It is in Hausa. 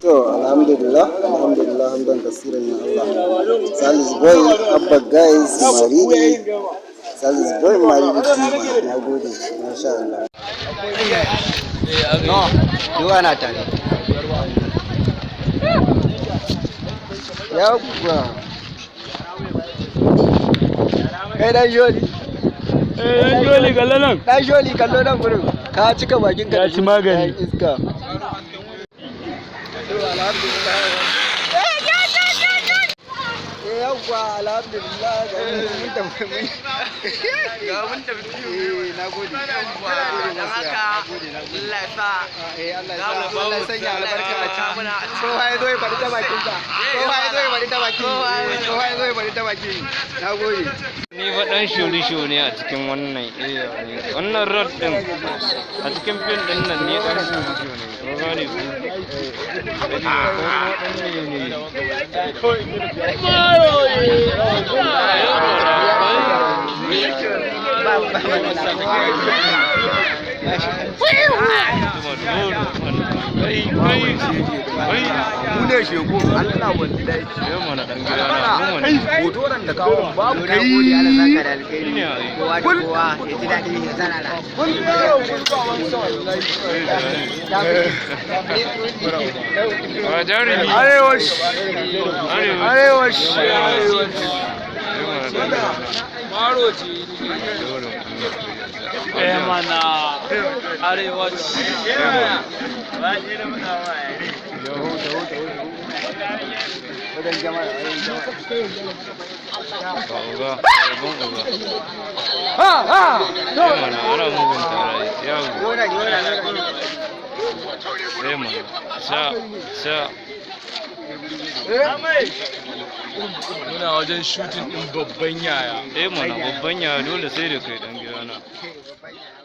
To, alhamdulillah, alhamdulillah, hamdan kasiran ya Allah. Salis Boy, Abba Guys, Maridi. Salis Boy, Maridi TV. Na gode, masha Allah. No, duk ana tare. Yawwa. Kai dan Joli. Eh, Joli kallo nan. Dan Joli kallo nan gurin. Ka cika bakin ka. Ya ci magani. Iska. To, alhamdulillah. Eh, yawwa, alhamdulillah, ga mun tafi mun. Ga mun tafi. Eh, na gode. Yawwa, dan haka Allah ya sa. Eh, Allah ya sa, Allah ya sanya albarka a ciki. Kowa ya zo ya faɗi ta bakin sa. Kowa ya zo ya faɗi ta bakin. Kowa ya zo ya faɗi ta bakin. Na gode. Ni fa dan sholisho ne a cikin wannan area ne. Wannan road din a cikin fim din nan ne dan sholisho ne. Ko gane ku? Ko kuma dan ne ne. Mu ne shegu Allah wallahi. Yau mana dan gida na mu mana. Hotoran da kawo babu Na gode, Allah saka da alkhairi, kowa da kowa ya ji daɗi ya zanana. Wa jarumi. Arewa. Arewa. Maro ce. Eh mana arewa ce. Wajen jama'a, wajen jama'a. Oga, babban oga. Ha ha. Eh mana ana mugun tare. Yawo. Gona, gona, gona. Eh mana. Sha sha. Muna wajen shooting din babban yaya. Eh mana babban yaya dole sai da kai dan gidana. Babban yaya.